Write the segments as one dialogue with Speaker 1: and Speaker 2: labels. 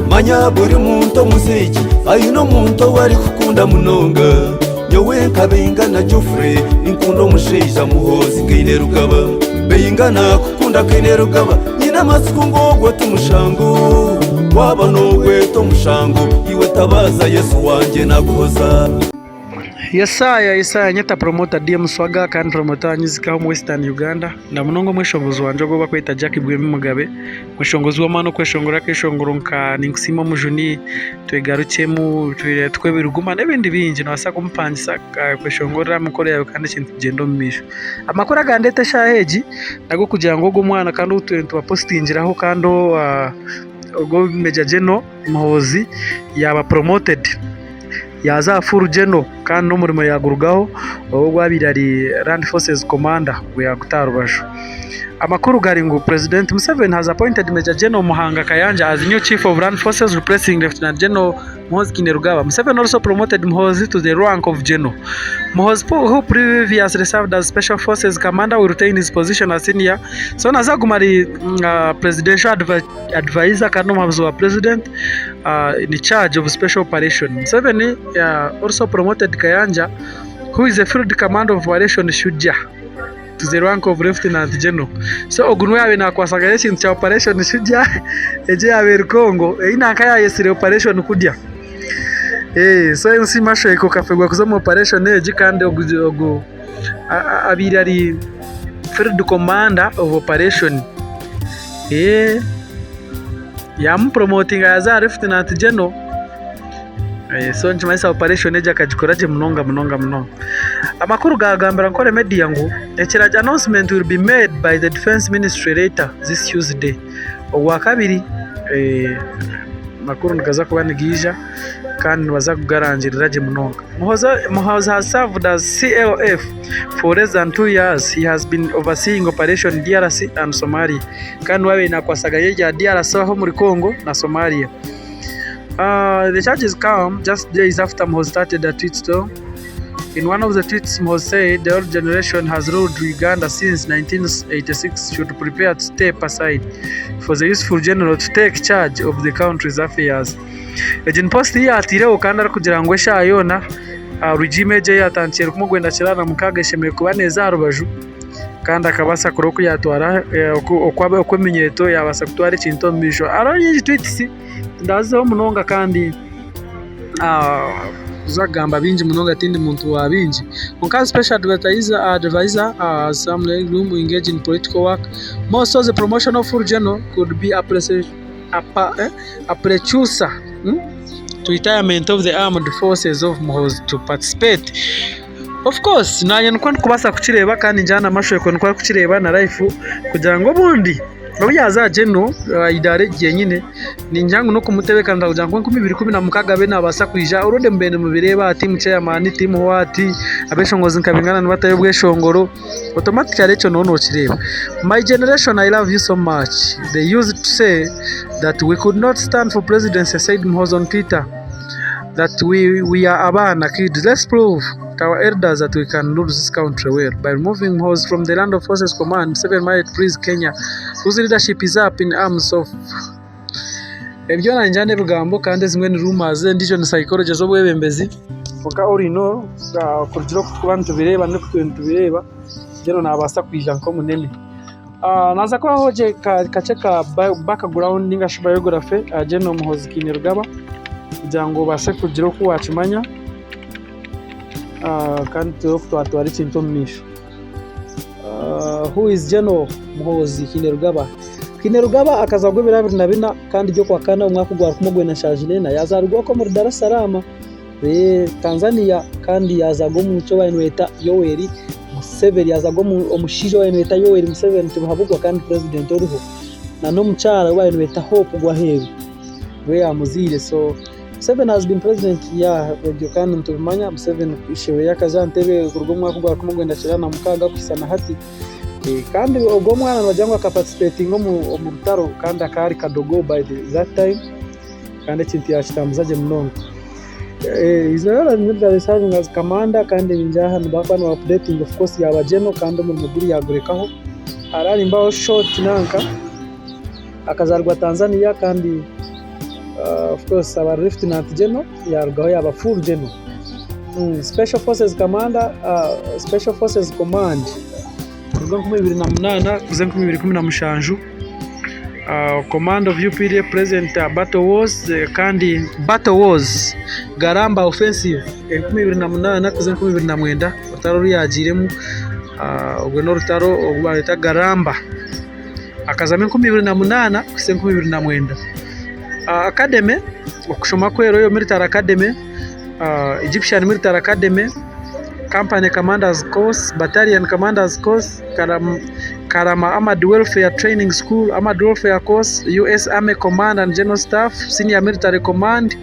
Speaker 1: Manya buri muntu omu nsi egi aine omuntu ou arikukunda munonga. Nyowe nka Baingana Geoffrey ninkunda omushaija Muhoozi Kainerugaba. Baingana kukunda Kainerugaba nyine amatsiko ngu ogwo ti mushango. Waaba noogweta omushango iwe tabaaza Yesu wangye nakuhoza.
Speaker 2: Yesaya Yesaya nyeta promoter DM Swaga kandi promoter wa Nyizika omu Western Uganda na munonga omweshongozi wangye ogu bakweta Jack Bwemi Mugabe omweshongozi w'amaani okweshongora akeshongoro nka Ninkusiima Omujuni, Twegarukyemu, Twebiruguma n'ebindi bingi nobaasa kumupangisa kweshongorera aha mikoro yaawe kandi ekintu kigyende omu maisho. Amakuru agandeeta eshaaha egi n'ag'okugira ngu ogu omwana kandi ou turiyo nitubapositingiraho kandi ogu Major General Muhoozi yaaba promoted. Yaaza aha full general kandi n'omurimo yaagurugaho obu ogwabaire ari Land Forces Commander ogwo yaaguta aha rubaju. Amakuru gari ngu President Museveni has appointed Major General Muhanga Kayanja as new Chief of Land Forces replacing Lieutenant General Muhoozi Kainerugaba. Museveni also promoted Muhoozi to the rank of General. Muhoozi who previously served as Special Forces Commander will retain his position as senior so naza kuguma ari Presidential Advisor kandi n'omuhabuzi wa President in charge of special operation. Museveni also promoted Kayanja who is a field commander of operation Shujja to the rank of Lieutenant General. So ogu niwe yaabaire naakwasaganya ekintu kya operation Shujja egyo eyaabaire eri Congo ei nanka yaayetsire operation Kudya. So ensi mashweka okafeerwa kuza omu operation egi kandi ogu abaire ari field commander of operation. Yaamupromotinga yaaza aha Lieutenant General. So nikimanyisa operation egi akagikora gye munonga munonga munonga. Amakuru gaagambira Nkore Media ngu ekiragiro announcement will be made by the Defence Ministry later this Tuesday. Ogwakabiri amakuru nigaza kuba nigaija kandi nibaza kugarangirira gye munonga. Muhoozi has served as CLF for less than 2 years. He has been overseeing operation DRC and Somalia. Kandi niwe abaire nakwasaganya erya DRC aho omuri Congo na Somalia. The charges come just days after Muhoozi started a tweet storm. In one of the tweets, Muhoozi said the old generation has ruled Uganda since 1986 should prepare to step aside for the youthful general to take charge of the country's affairs. Egi ni post ei yaataireho kandi arikugira ngu eshaaha yoona regime egi ei yaatandikire 1996 eshemereire kuba neeza aha rubaju kandi akabaasa kureba oku yaatwara oku eminyeeto yaabaasa kutwara ekintu omu maisho. Hariho nyingi tweets tindazizaho munonga kandi kuza kugamba bingi munonga tindi muntu wa bingi kwonka special advisor some room engage in political work more so the promotion of full general could be a precursor to retirement of the armed forces of Muhoozi to participate. Of course naanye nikwo ndikubaasa kukireeba kandi njyana mashwekwe nikwo arikukireeba na life kugira ngu obundi obu yaaza general eidaara eri ryenyine ningira ngu n'okumutebeekanisa kugira ngu 2016 abe naabaasa kwija already mubaire nimubireeba aha team chairman, team what, abeshongozi nka Bingana nibatayo obweshongoro automatically ekyo nooba nookireeba. My generation I love you so much, they used to say that we could not stand for presidency said Muhoozi on Twitter that we, we are abaana kids let's prove to our elders that we can rule this country well by removing Muhoozi from the land of forces command Museveni might please Kenya whose leadership is up in arms of ebyo nangye n'ebigambo kandi ezimwe ni rumors endiijo ni psychology z'obwebembezi kwonka all in all kurugiirira oku turikuba nitubireeba n'oku turiyo nitubireeba General naabaasa kwija nk'omunene. Naaza kubaho gye kakye ka background ninga shi biography aha General Muhoozi Kainerugaba kugira ngu obaase kugira oku waakimanya kandi turebe oku twatwara ekintu omu maisho. Who is General Muhoozi Kainerugaba? Kainerugaba akazaarwa ebiro 24 kandi ry'okwakana omwaka ogwa 1974 yaazaarwa okwo omuri Dar es Salaam Tanzania kandi yaazaarwa omu nsi ei barikweta Yoweri Museveni yaazaarwa omushaija ou barikweta Yoweri Museveni Tibuhaburwa kandi purezidenti oriho nana omukyara ou barikweta Hope Gwaheru niwe yaamuzaire so Museveni has been president ebyo kandi nitubimanya Museveni ishe akaza aha ntebe kuruga omu mwaka ogwa 1996 kuhitsya na hati kandi ogwo omwana nibagira ngu akaparticipatinga omu rutaro kandi akaba ari kadogo by that time kandi ekintu yaakitambuza gye munonga. He is commander kandi aha nibakuba niba updatinga of course yaaba general kandi omurimo guri yaagurekaho. Hariho nimbaho short nanka akazaarwa Tanzania kandi. Of course aba Lieutenant General yarugaho yaba full General. Special Forces Commander, Special Forces Command kuruga 2008 kuza 2017. Command of UPDF Present Battle Wars kandi Battle Wars Garamba Offensive 2008 kuza 2009 orutaro oru yaagiiremu orwo n'orutaro oru bareeta Garamba. Akazamu 2008 kuhitsya 2009. Academy okushoma kwe Royal Military Academy, Egyptian Military Academy, Company Commanders Course, Battalion Commanders Course, Karama Armoured Welfare Training School, Armoured Welfare Course, US Army Command and General Staff, Senior Military Command,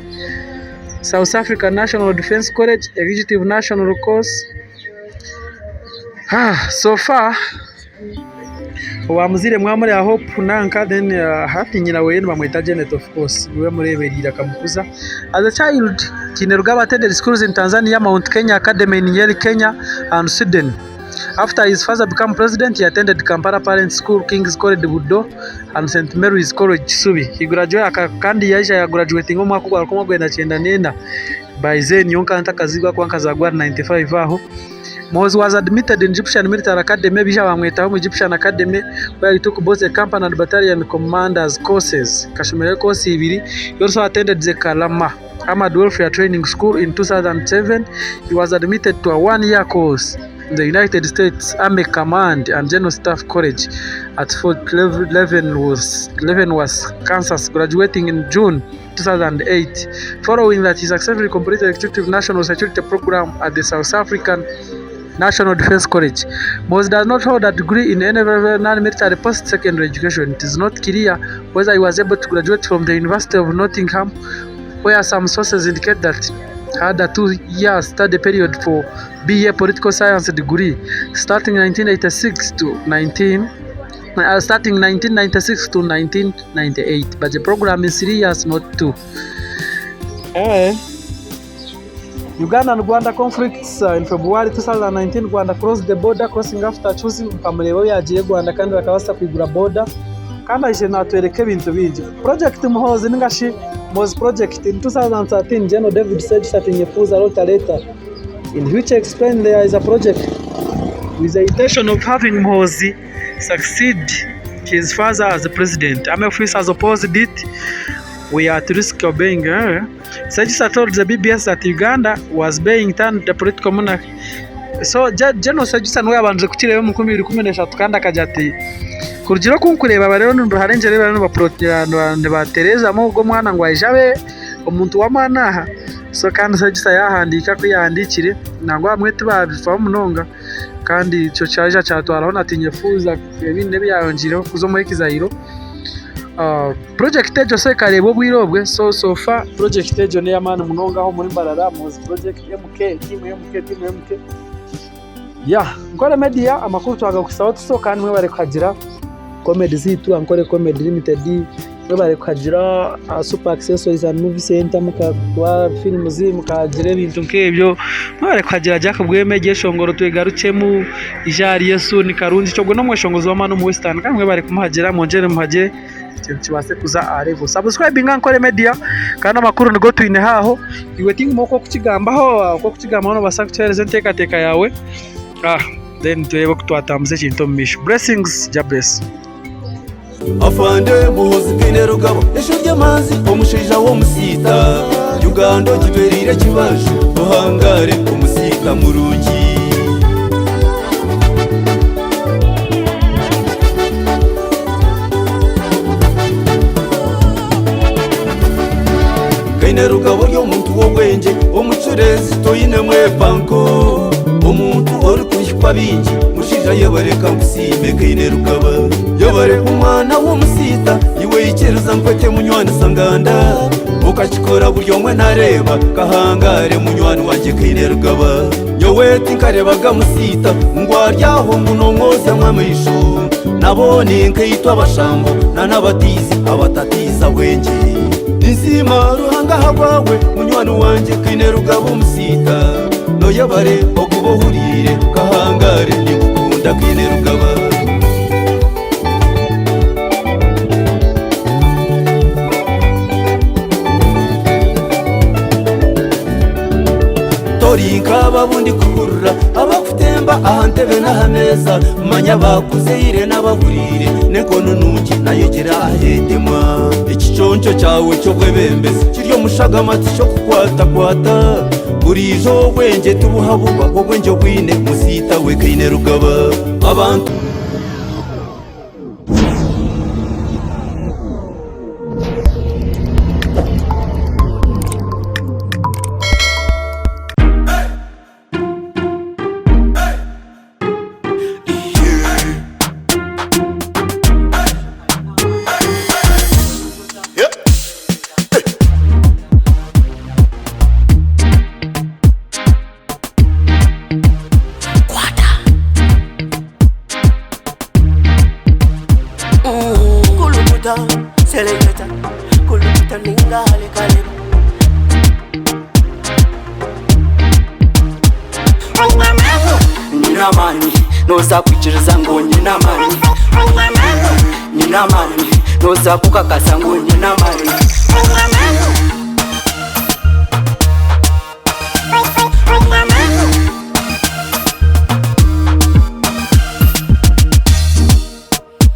Speaker 2: South African National Defence College, Executive National Course. So far Owaamuzaire mwamureba Hope nanka then hati nyina weye nibamweta Janet of course niwe amureebereire akamukuza. As a child, Kainerugaba attended schools in Tanzania, Mount Kenya Academy in Nyeri, Kenya and Sweden. After his father became president, he attended Kampala Parents School, King's College Budo and St Mary's College Kisubi. He graduated kandi yaija yagraduatinga omu mwaka ogwa 1994 by then nyowe nkaba ntakazirwe ahakuba nkazarwa ahari 95 aho. Muhoozi was admitted in Egyptian Military Academy, baija bamwetaho omu Egyptian Academy where he took both the Company and Battalion Commanders courses. Akashomerayo course ibiri. He also attended the Karama Armoured Welfare Training School in 2007. He was admitted to a one-year course in the United States Army Command and General Staff College at Fort Leavenworth, Leavenworth, Kansas, graduating in June 2008. Following that, he successfully completed the Executive National Security Program at the South African National Defence College. Muhoozi does not hold a degree in any non-military post-secondary education. It is not clear whether he was able to graduate from the University of Nottingham, where some sources indicate that had a 2-year study period for BA Political Science degree, starting 1986 to 19 starting 1996 to 1998. But the program is 3 years, not 2. Uganda and Rwanda conflicts in February 2019, Rwanda crossed the border, crossing after choosing mukamureba aho yagiye Rwanda kandi bakabasa kwigura border kandi aije natwereka ebintu bingi. Project Muhoozi ningashi Muhoozi Project in 2013, General David Sejusa Tinyefuza wrote a letter in which he explained there is a project with the intention of having Muhoozi succeed his father as the president. Army officers opposed it. We are at risk of being. Sejusa told the BBS that Uganda was being turned the political monarchy. So General Sejusa niwe yabanze kukireeba omu 2013 kandi akagira ati kurugira oku nkureeba aba rero nibaharengyera bariyo nibatereezamu ogwo omwana ngu aije abe omuntu w'amaani aha. So kandi Sejusa yahandiika ku yahandiikire nangwa abamwe tibabifaho munonga kandi ekyo kyaija kyatwaraho na Tinyefuza ebindi ebi yayongyeireho kuza omu exile. Project egyo so ekareebwa obwire obwe so so far project egyo n'ey'amaani munonga aho omuri Mbarara Muhoozi project MK team MK team MK. Yeah, Nkore Media amakuru twagakuhisaho tuso kandi mwebare kuhagira comedy zaitu Ankore Comedy Limited mwebare kuhagira Super Accessories and Movie Center mukakuba films mukagira ebintu nk'ebyo mwebare kuhagira Jack Bweme Gyeshongoro twegarukyemu ija ahari Yesu ni karungi ogwo n'omweshongozi w'amaani omu Western kandi mwebare kumuhagira mwongyere muhagire ekintu kibaase kuza aha level. Subscribinga Ankore Media kandi amakuru nigo twineho aho iwe tihaine oku orikukigambaho oku orikukigambaho noobaasa kutuheereza enteekateeka yaawe then tureebe oku twatambuza ekintu omu maisho. Blessings, Jah bless.
Speaker 1: Afande Muhoozi Kainerugaba Esho ry'amanzi omushaija w'omusiita Uganda ogibereire ekibaju Ohangare omusiita murungi. Kainerugaba ori omuntu w'obwengye omucureezi toine mwepanko omuntu orikuhikwa bingi mushaija yebare kankusiime Kainerugaba yebare omwana w'omusiita iwe ikiriza nkwete munywanisa nganda okakikora buri omwe nareeba kahangare munywani wangye Kainerugaba nyowe tinkarebaga musiita ngu ari aho ngu nomwozyamu amaisho nabo ninkaitwe abashambo nanabatiizi abatatiiza bwengye Ninsiima Ruhanga ahabwawe munywani wangye Kainerugaba omusiita noyebare okuba ohuriire kahangare ninkukunda Kainerugaba. Tari nk'abo abu ndikuhurira abakutemba aha ntebe n'aha meeza manya abakuzaire n'abahuriire n'enkono nungi nayegyera ahetemwa. Ekiconco kyawe ky'obwebembezi kiri omu shagama tiky'okukwatakwata buriijo obwengye tibuhaburwa obwengye obwine musiita we kaine rugaba abantu.
Speaker 3: Kulukuta, seleketa, kulukuta ningale kale. Nyine amaani, noza kwikiriza ngu nyine amaani. Nyine amaani, noza kukakasa ngu nyine amaani.